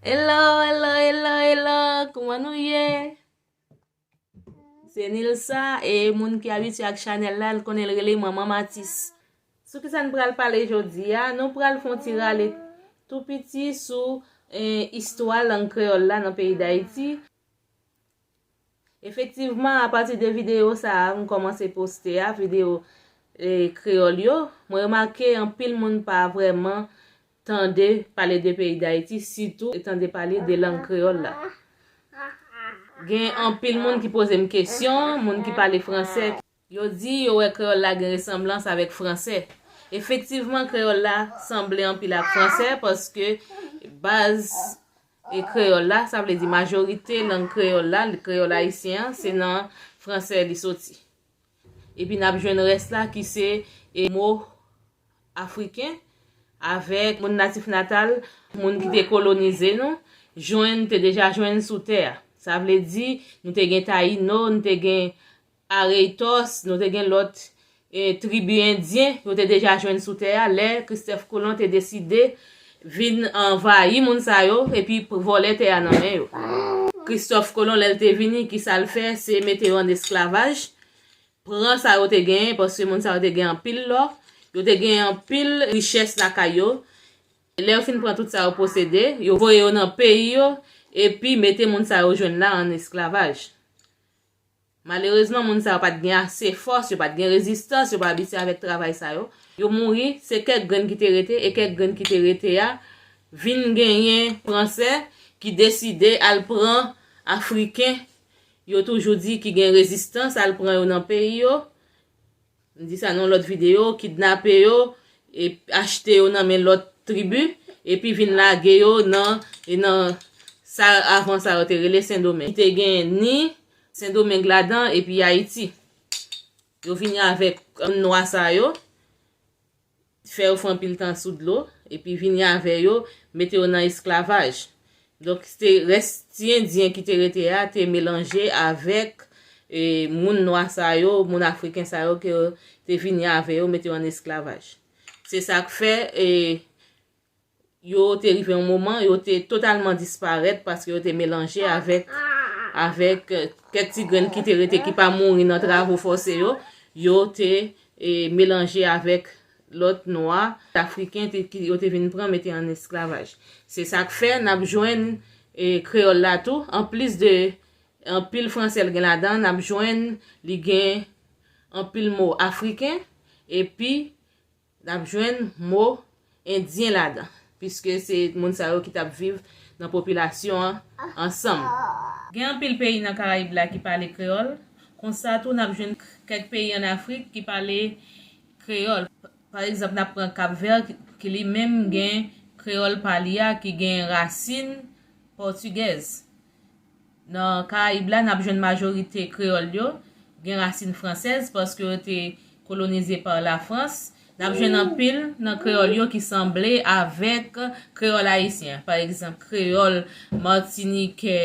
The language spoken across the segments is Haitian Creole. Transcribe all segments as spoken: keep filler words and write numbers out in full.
Hello, hello, hello, hello, kouman nou ye? Se Nilsa, e moun ki abitye ak chanèl la, l konnen l rele Manman Matis. Sou ki sa n pral pale jodi a? Nou pral fè yon ti rale tou piti sou, eh, istwa lang kreyòl la nan peyi Dayiti. Efektivman, apati de videyo sa a, m kòmanse poste a, videyo, eh, kreyòl yo, mwen remake anpil moun pa vrèman tande pale de peyi Dayiti, sitou tande pale de lang kreyòl la. Gen anpil moun ki poze m kesyon, moun ki pale fransè. Yo di yo wè kreyòl la gen resanblans avèk fransè. Efektivman, kreyòl la sanble anpil ak fransè paske baz e kreyòl la, sa vle di majorite lang kreyòl la, kreyòl ayisyen an, se nan fransè li soti. Epi n ap jwenn rès la ki se, e, mo afriken avèk moun natif natal, moun ki te kolonize nou, jwenn, te deja jwenn sou tè a. Sa vle di, nou te gen Tayino, nou te gen Areitos, nou te gen lòt, e, tribi endyen, yo te deja jwenn sou tè a, lè Kristòf Kolon te deside vin anvayi moun sa yo, epi vòlè tè a nan men yo. Kristòf Kolon, lè l te vini, ki sa l fè? Se mete yo an esklavaj, pran sa yo te genyen, paske moun sa yo te gen anpil lò, yo te gen anpil richès lakay yo. Lè yo fin pran tout sa yo posede, yo voye yo nan peyi yo, epi mete moun sa yo jwenn la an esklavaj. Malerezman, moun sa yo pa t gen ase fòs, yo pa t gen rezistans, yo pa abitye avèk travay sa yo. Yo mouri, se kèk grenn ki te rete, e kèk grenn ki te rete a vin genyen fransè ki deside al pran afriken, yo toujou di ki gen rezistans, al pran yo nan peyi yo. M di sa nan lòt videyo, kidnape yo, e achte yo nan men lòt tribi, epi vin lage yo nan, e nan sa avan sa yo te rele Sendomeng. Ki te gen ni Sendomeng ladan, epi Ayiti. Yo vini avèk moun nwa sa yo, fè yo fè anpil tan sou dlo, epi vini avè yo, mete yo nan esklavaj. Donk, se rès ti endyen ki te rete a, te melanje avèk, e, moun nwa sa yo, moun afriken sa yo, ke te vini avè yo, mete yo an esklavaj. Se sa k fè, e, yo te rive yon moman, yo te totalman disparèt paske yo te melanje avèk, avèk, e, kèk ti grenn ki te rete, ki pa mouri nan travo fòse yo, yo te, e, melanje avèk lòt nwa, afriken, te, ki yo te vin pran, mete an esklavaj. Se sa k fè n ap jwenn, e, kreyòl la tou, anplis de anpil fransè l gen ladan, n ap jwenn li gen anpil mo afriken, epi n ap jwenn mo endyen ladan, piske se moun sa yo ki t ap viv nan popilasyon an ansanm. Gen anpil peyi nan Karayib la ki pale kreyòl, konsa tou n ap jwenn kèk peyi ann Afrik ki pale kreyòl. Pa egzanp, n ap pran Kap Vè ki, ki li menm gen kreyòl pa li a ki gen rasin pòtigèz. Nan Karayib la, n ap jwenn majorite kreyòl yo gen rasin fransèz paske yo te kolonize pa Lafrans. N ap jwenn anpil nan kreyòl yo ki sanble avèk kreyòl ayisyen. Pa egzanp, kreyòl matinikè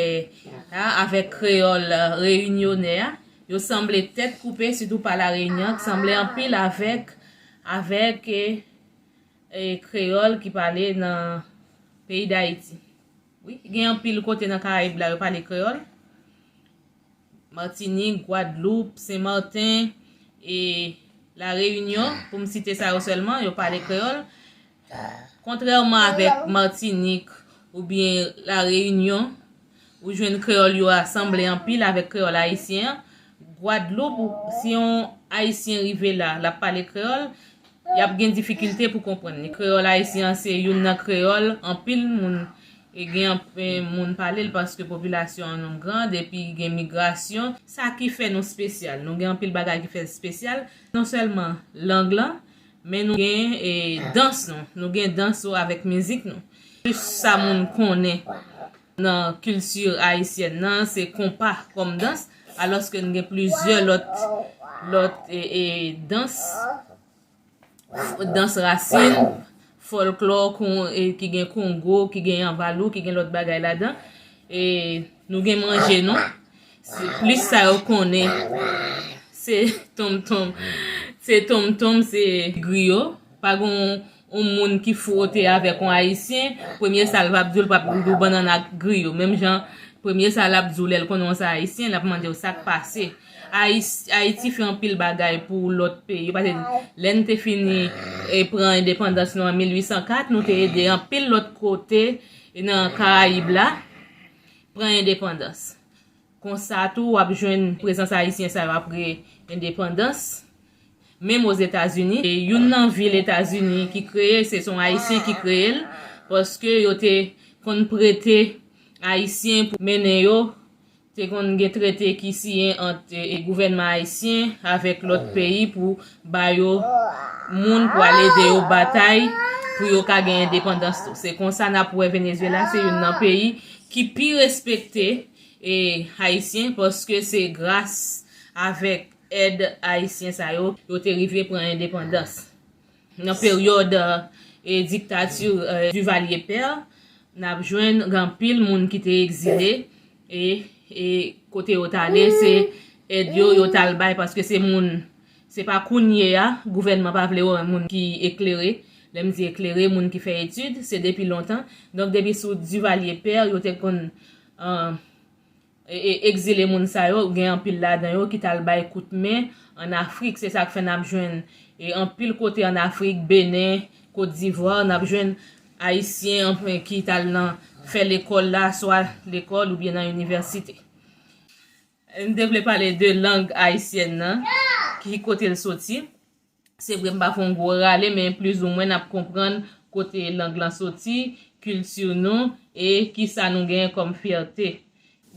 a avèk kreyòl, e, reyinyonnen an. Yo sanble tèt koupe, sitou pa Lareyinyon, ki sanble anpil avèk, avèk, e, e, kreyòl ki pale nan peyi Dayiti. Wi, gen anpil kote nan Karayib la, yo pale kreyòl. Matinik, Gwadloup, Senmaten, e Lareyinyon, pou m site sa yo sèlman, yo pale kreyòl. Kontrèman avèk Matinik oubyen Lareyinyon, ou jwenn kreyòl yo a sanble anpil avèk kreyòl ayisyen an. Gwadloup, si yon Ayisyen rive la, l ap pale kreyòl, y ap gen difikilte pou konprann li. Kreyòl ayisyen an se youn nan kreyòl anpil moun, e gen anpil moun pale l paske popilasyon an nou gran, epi gen migrasyon. Sa ki fè nou espesyal, nou gen anpil bagay ki fè espesyal, non sèlman lang lan, men nou gen, e, dans nou, nou gen dans yo avèk mizik nou. Plis sa moun konnen nan kilti ayisyèn nan, se konpa kòm dans, alòske n gen plizyè lòt, lòt, e, e, dans, dans rasin, fòlklò, kon, e, ki gen kongo, ki gen yanvalou, ki gen lòt bagay ladan. E nou gen manje nou. Se plis sa yo konnen. Se tonmtonm. Se tonmtonm, se griyo. Pa gon yon moun ki fwote avèk yon Ayisyen, premye sa l ap di w, l p ap di w bannann ak griyo. Menm jan, premye sa l ap di w lè l konnen w se Ayisyen, l ap mande w sa k pase. Ayis- Ayiti fè anpil bagay pou lòt peyi. Yo pa te, lè n te fini e pran endepandans nou an mil uit san kat, nou te ede anpil lòt kote nan Karayib la pran endepandans. Konsa tou, w ap jwenn prezans Ayisyen sa yo apre endepandans. Menm Ozetazini, e youn nan vil Etazini ki kreye, se son Ayisyen ki kreye l, paske yo te konn prete Ayisyen pou mennen yo. Te konn gen trete ki siyen ant e, e gouvènman ayisyen avèk lòt peyi pou ba yo moun pou al ede yo batay pou yo ka gen endepandans tou. Se konsa n ap wè Venezuela se youn nan peyi ki pi respekte e Ayisyen, paske se gras avèk èd Ayisyen sa yo, yo te rive pran endepandans. Nan peryòd e diktati e Duvalier Père, n ap jwenn gen anpil moun ki te egzile e, e kote yo t ale, se èd yo yo t al bay, paske se moun, se pa kounye a gouvènman pa vle wè moun ki eklere. Lè m di eklere, moun ki fè etid, se depi lontan. Donk depi sou Duvalier Père, yo te konn e, e, egzile moun sa yo, gen anpil ladan yo ki t al bay kout men ann Afrik. Se sa k fè n ap jwenn e, anpil kote ann Afrik, Benen, Kot Divwa, n ap jwenn Ayisyen anpwen ki t al nan fè lekòl la, swa lekòl oubyen nan inivèsite. M te vle pale de lang ayisyèn nan, ki kote l soti. Se vre m pa fè yon gwo rale, men plizoumwen n ap konprann kote lang lan soti, kilti nou, e kisa nou genyen kòm fyète.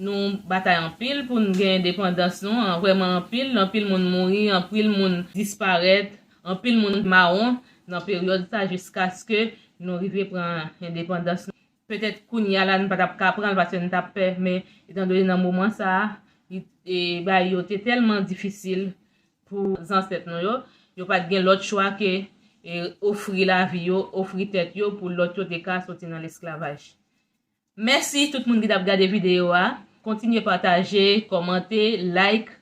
Nou batay anpil pou n gen endepandans nou an, vrèman anpil. Anpil moun mouri, anpil moun disparèt, anpil moun mawon nan peryòd sa jiskaske nou rive pran endepandans nou. Petèt kounye a la n pa t ap ka pran l paske n t ap pè, men etandone nan moman sa a, li, e, bagay yo te tèlman difisil pou zansèt nou yo, yo pa t gen lòt chwa ke e, ofri lavi yo, ofri tèt yo pou lòt yo te ka soti nan lesklavaj. Mèsi tout moun ki t ap gade videyo a. Kontinye pataje, kòmante, like.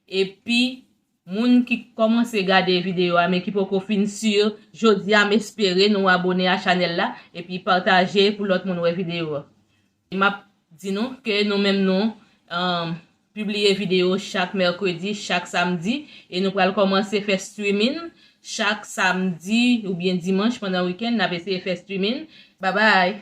Epi, moun ki kòmanse gade videyo a men ki poko fin si, jodi a m espere nou abone a chanèl la epi pataje pou lòt moun wè videyo a. M ap di nou ke nou menm nou um, pibliye videyo chak mèkredi, chak samdi, e nou pral kòmanse fè streaming chak samdi oubyen dimanch pandan wikenn, n ap eseye fè streaming. Babay!